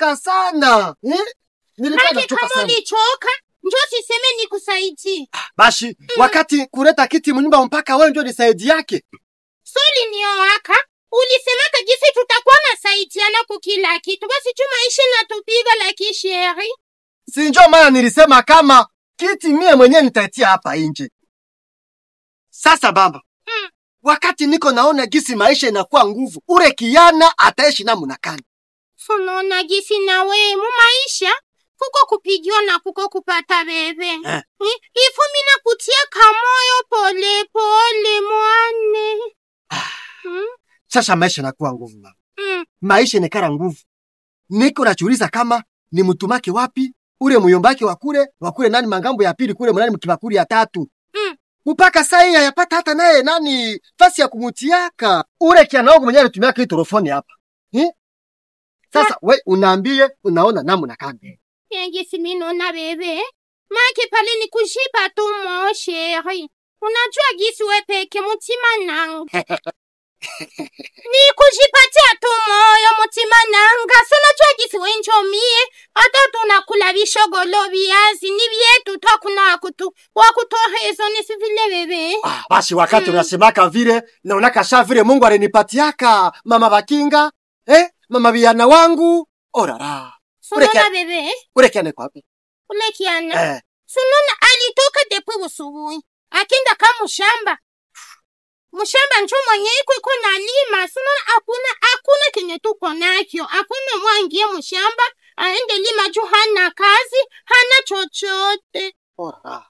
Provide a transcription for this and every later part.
nachoka sana. Nilikuwa nachoka kama sana. Ulichoka, njoo siseme nikusaidie. Basi wakati kuleta kiti mnyumba mpaka wewe ndio nisaidie yake. Soli nioaka, ulisemaka jinsi tutakuwa nasaidiana kukila kitu. Basi tu maisha natupiga la kisheri. Si njoo maana nilisema kama kiti mie mwenyewe nitaitia hapa nje. Sasa baba, wakati niko naona gisi maisha inakuwa nguvu, ule kiana ataishi namna gani? Unaona gisi nawe mu maisha kuko kupigiwa na kuko kupata bebe. Ifu mina kutia kamoyo pole pole mwane. Sasa maisha inakuwa nguvu mama. Maisha inakara nguvu. Niko najiuliza kama ni mtumake wapi ule muyombake wakule nani mangambo ya pili kule mnani mkibakuri ya tatu. Mpaka saa hii hayapata hata naye nani fasi ya kumutiaka. Ule kiana wangu mwenyewe alitumia kitu telefoni hapa. Sasa we unaambie unaona namna gani? Yengisi mimi naona bebe. Make pale ni kushipa tu mo chéri. Unajua gisi we peke mutima nanga. Ni kujipatia tu moyo mutima nanga. So unajua gisi we njomie. Hata tunakula bishogolo viazi ni vyetu tu hakuna wakutohezo ni si vile bebe. Basi wakati unasemaka vile na unakasha vile Mungu alinipatiaka mama Bakinga, mama biana wangu. Orara. Sunona bebe. Ule kiana kwa wapi? Ule kiana. Sunona alitoka depuis busubuhi. Akenda kama shamba. Mshamba njo mwenye iko na lima. Sunona hakuna kenye tuko nakyo. Hakuna mwangie mshamba aende lima juu hana kazi, hana chochote. Ora.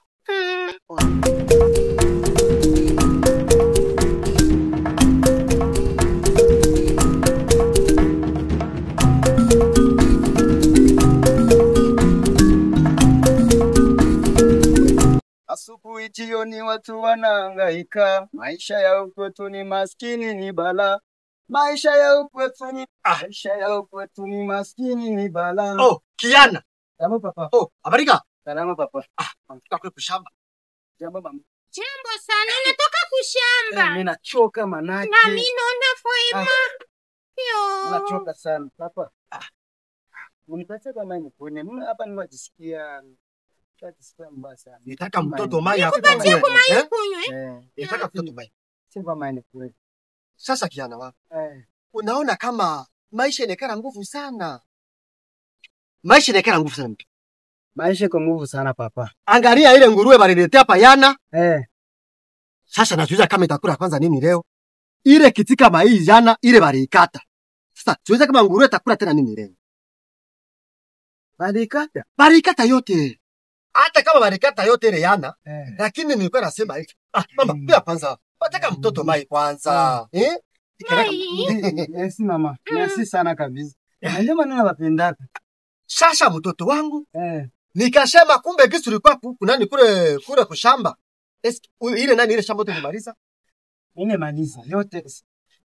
Asubuhi jioni watu wanahangaika, maisha ya ukwetu ni maskini ni bala. Maisha ya ukwetu ni maisha ya ukwetu ni maskini ni bala. Oh, kiana. Salama papa. Oh, abarika. Salama papa. Natoka kule kushamba. Jambo mama. Jambo sana, natoka kushamba. Mimi nachoka manake. Na mimi naona foima. Yo. Nachoka sana papa. Unipatie kwa maini kwenye. Mimi hapa ninajisikia Nitaka mtoto mai akunywe. Nitaka mtoto mai. Sio mai nikunywe. Sasa kiana wangu. Unaona kama maisha inekana nguvu sana. Maisha inekana nguvu sana mtu. Maisha iko nguvu sana papa. Angalia ile nguruwe baliletea payana. Sasa najiuliza kama itakula kwanza nini leo. Ile kitika mai jana ile baliikata. Sasa tuweza kama nguruwe itakula tena nini leo? Baliikata. Baliikata yote. Hata kama balikata yote ile yana, lakini nilikuwa nasema hivi. Mama, pia kwanza, pataka mtoto mai kwanza. Mai. Merci mama. Merci sana kabisa. Ndio maana napenda. Sasa mtoto wangu, nikasema kumbe kisu ilikuwa kunani kule kule kushamba. Ile nani ile shamba yote nimaliza? Mimi maliza yote.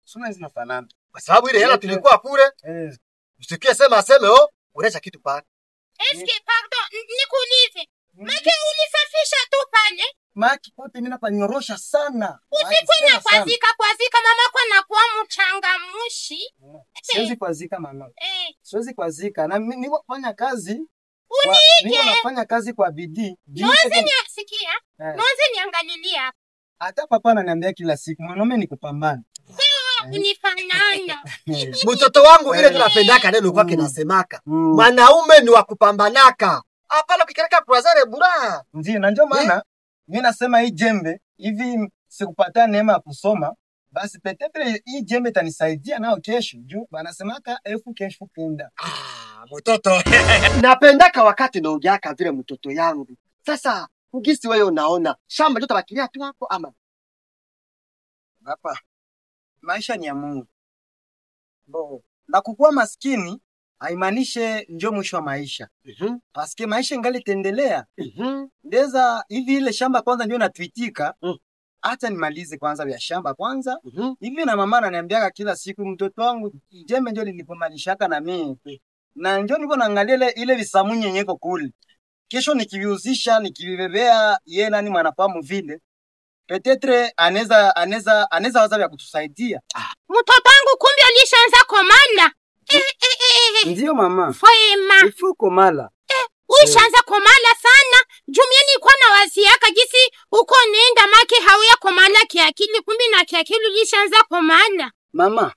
Suna zinafanana. Kwa sababu ile hela tulikuwa kule. Usikie sema aseme oh, urecha kitu pale. Eske pardon, nikuulize. Maki ulisafisha tu pale? Maki kote mimi napanyorosha sana. Usiku na kwazika kwazika mama kwa nakuwa mchangamushi. Siwezi kwazika mama. Siwezi kwazika na mimi niko kufanya kazi. Uniige. Niko nafanya kazi kwa bidii. Noze niasikia. Noze niangalilia. Hata papa ananiambia kila siku mwanaume ni kupambana. Unifanana. Mtoto wangu ile tunapendaka neno kwake nasemaka. Mwanaume ni wa kupambanaka. Hapana ukikaraka kuwazare bura. Ndio na ndio maana mimi nasema hii jembe hivi sikupata neema ya kusoma basi petetre hii jembe itanisaidia nao kesho juu wanasemaka elfu kesho kenda. Mtoto. Napendaka wakati naongeaka vile mtoto yangu. Sasa ugisi wewe unaona shamba ndio tabakilia tu hapo ama hapa. Maisha ni ya Mungu. Bo, na kukuwa maskini haimaanishe ndio mwisho wa maisha. Paske maisha ingali tendelea. Ndeza hivi ile shamba kwanza ndio natuitika. Acha nimalize kwanza vya shamba kwanza. Hivi na mama ananiambiaga kila siku mtoto wangu jembe ndio lilipomalishaka na mimi. Na ndio niko naangalia ile visamunye yenyeko kule. Kesho nikiviuzisha nikivibebea yeye nani mwanafahamu vile. Peut-être anaweza waza vya kutusaidia. Mtoto wangu kumbe alishaanza komanda. Ndio mama. Fwema. Ifuko mala. Ushaanza komala sana. Jumie nilikuwa na waziaka gisi uko nenda make hauya komala kiakili, kumbe na kiakili ulishaanza komala. Mama,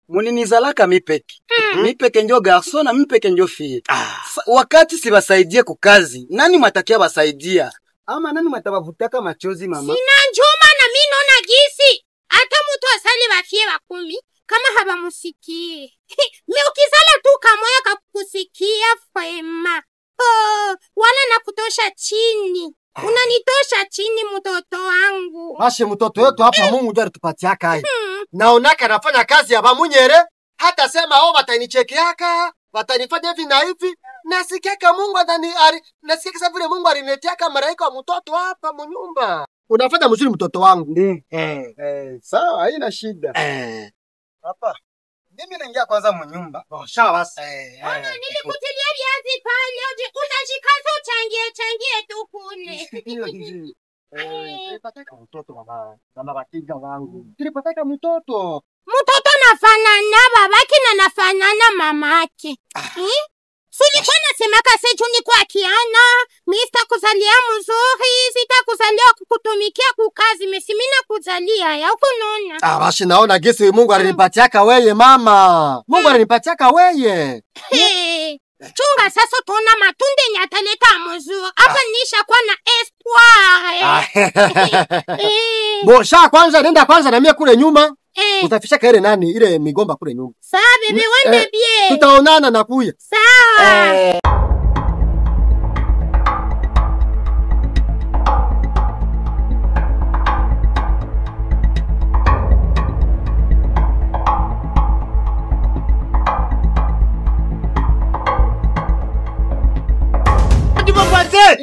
muninizalaka mipeke. Mipeke njo garçon na mipeke njo fille. Wakati sibasaidie kukazi, nani mwatakia basaidia? Ama nani mwatabavutaka machozi mama? Sina njuma na mimi naona gisi. Hata mtu asali bafie bakumi kama habamusikie. Mi ukizala tu kamoya kakusikia fwema. Oh, wala nakutosha chini. Unanitosha chini mtoto wangu. Bashe mtoto wetu hapa Mungu ndiye alitupatia kai. Naonaka anafanya kazi ya bamunyere, hata sema oh watanichekeaka, watanifanya hivi na hivi. Nasikiaka Mungu nasikiaka sasa vile Mungu aliniletiaka malaika wa mtoto hapa munyumba. Unafanya mzuri mtoto wangu. Ndiyo. Sawa, haina shida. Papa, mimi naingia kwanza munyumba. Oh, sawa basi. Ona nilikutilia viazi pale, utajikaza uchangie changie tu kule. Tulipataka mtoto mama, mama bakinga wangu. Tulipataka mtoto. Mtoto nafanana babake na nafanana mamake. Sulikuwa nasemaka seju ni kwa kiana, mimi sitakuzalia mzuri, sitakuzalia kukutumikia kukazi, mimi na kuzalia ya uko naona. Ah, basi naona gesi Mungu alinipatiaka weye mama. Mungu alinipatiaka weye. Chunga sasa tuona matunde nyataleta mzuri. Hapa nisha kwa na espoir. Bo, sha kwanza nenda kwanza na mie kule nyuma. Utafisha ile nani ile migomba kule nyuma. Sawa bibi, wende bie. Tutaonana na kuya. Sawa.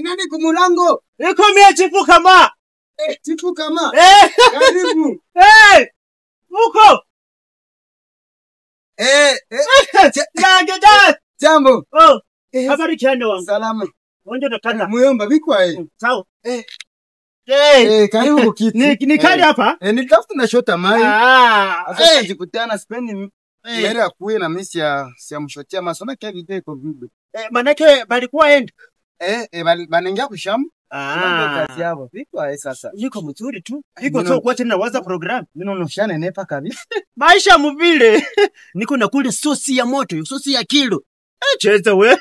Nani kumulango? Iko mie chifu kama. Chifu kama. Karibu. Uko. Jambo. Oh. Habari kiande wangu. Salama. Onjo tokana. Muyomba bikwa Sawa. Karibu kukiti. Ni kali hapa? Nitafuta na shota mai. Sasa jikutana sipendi mbele ya kuye na mimi sia mshotia masoma kwa video iko vibe. Manake balikuwa end. Banengia kushamu. Kazi yao. Bikwa sasa. Yuko mzuri tu. Iko sio kwa tena waza program. Mimi nonoshane nepa kabisa. Maisha mvile. Niko nakula sosi ya moto, sosi ya kilo. Cheza we.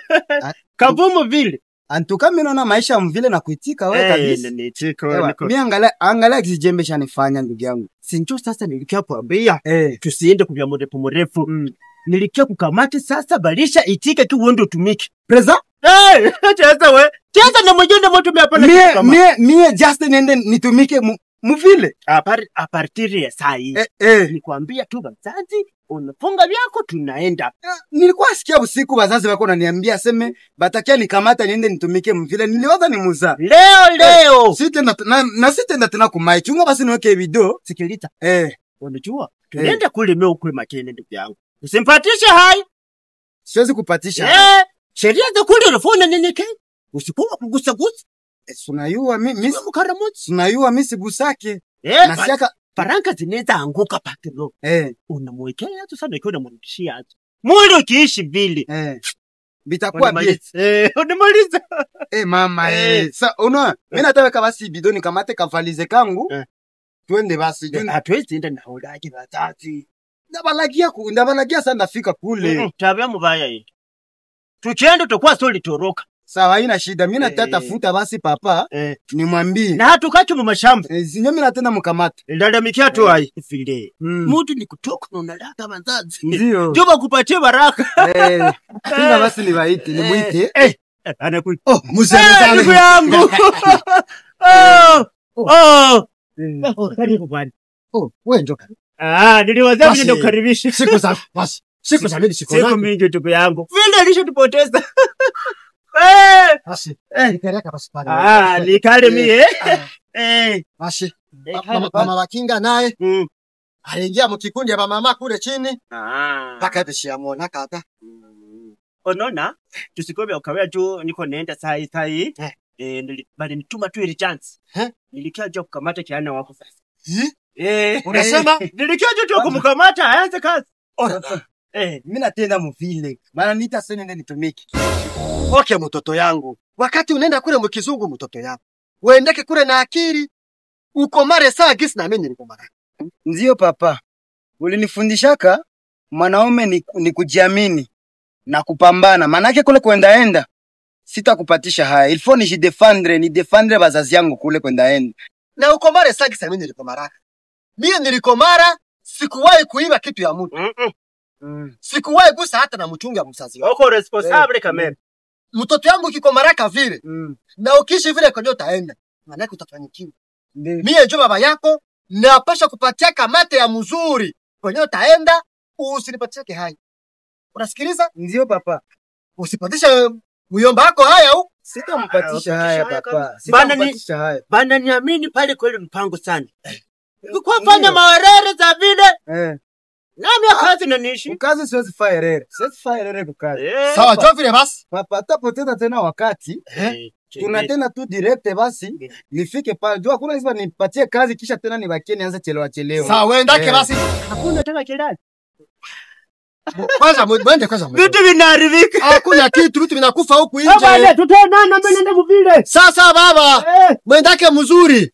Kavumo vile. Antuka mimi naona maisha mvile na kuitika wewe kabisa. Nitika niko. Mimi angalia kijembe shanifanya ndugu yangu. Sinjo sasa nilikia kuambia tusiende kubya mrefu mrefu. Nilikia kukamata sasa balisha itika tu uende utumike. Preza? Cheza we. Cheza na mjende moto mimi hapana. Mie just niende nitumike muvile. A partir ya saa hii. Nikwambia tu bazazi unafunga vyako tunaenda. Nilikuwa sikia usiku wazazi wako wananiambia seme batakia nikamata niende nitumike mvile. Niliwaza ni muza. Leo. Sitenda na sitenda tena kumai. Chunga basi niweke video. Sikiliza. Unajua tunaenda kule mimi ukwe makini ndugu yangu. Usimpatishe hai. Siwezi kupatisha. Sheria za kule unafona nini ke? Usikuwa kugusa gusa. Sunayua mimi mkaramuzi. Sunayua mimi sigusake. Nasiaka faranka zinaweza anguka pakilo. Unamwekea tu sana ikiwa unamrudishia tu. Mwili ukiishi vile. Bitakuwa bien. Unamaliza. Mama Sa unaona mimi nataka basi bidoni kamate kavalize kangu. Twende basi. Hatuwezi enda na ulaji bazazi. Ndabalagia sana nafika kule. Tabia mbaya hii. Tukienda tutakuwa sio litoroka. Sawa, haina shida. Mimi natatafuta basi papa nimwambie. Na hatukacho mu mashamba. Sinyo mimi natenda mkamata. Lalamikia tu hai vile. Mtu ni kutoka na unalaka bazazi. Ndio. Ndio bakupatie baraka. Tena basi niwaite, nimuite. Anakuita. Oh, mzee mzee ndugu yangu. Oh. Karibu bwana. Oh, wewe njoka. Niliwaza mimi ndio kukaribisha. Siku za basi. Siku za mimi siku. Siku mingi ndugu yangu. Vile alishotupoteza. Basi. Nikareka basi pale. Nikale mie. Basi. Mama Wakinga naye. Aliingia mkikundi ya mama kule chini. Paka hivi siamuona kata. Onona, tusikobe ukawea tu niko naenda sai sai. Bali nituma tu ile chance. Nilikia jua kukamata kiana wako sasa. Unasema nilikia jua tu kumkamata aanze kazi. Ora. Mimi natenda mvile. Maana nita sasa nende nitumike. Okay mtoto yangu. Wakati unaenda kule mkizungu mtoto yangu. Uendeke kule na akili. Ukomare saa gisi na mimi nilikomara. Ndio papa. Ulinifundishaka mwanaume ni kujiamini na kupambana. Manake kule kuendaenda sitakupatisha haya. Il faut nijidefendre, nidefendre bazazi yangu kule kuendaenda. Na ukomare saa gisi na mimi nilikomara. Mimi nilikomara sikuwahi kuiba kitu ya mtu. Sikuwahi gusa hata na mchungu ya mzazi wangu. Uko responsable quand même. Mtoto yangu ukikomaraka vile na ukiishi vile kwenye utaenda, manake utafanikiwa. Mie njo baba yako napasha kupatia kamate ya mzuri kwenye utaenda, usinipatie haya. Unasikiliza? Ndio papa. Usipatishe muyomba wako haya huko. Sitampatisha haya papa. Bana ni Sitampatisha haya. bana niamini pale kweli mpango sana. Kwa fanya mawerere za vile. Nami kazi na nishi. Kazi siwezi fanya erere. Siwezi fanya erere kwa kazi. Sawa, njoo vile basi. Papa atapoteza tena wakati. Tuna tena tu direct basi. Nifike pale. Jua kuna hizo nipatie kazi kisha tena nibakie nianze chelewa chelewa. Sawa, uendake basi. Hakuna tena kelele. Kwanza mwende kwanza. Vitu vinaharibika. Hakuna kitu, vitu vinakufa huku nje. Baba, tutaonana mimi nenda mvile. Sasa baba, mwendake mzuri.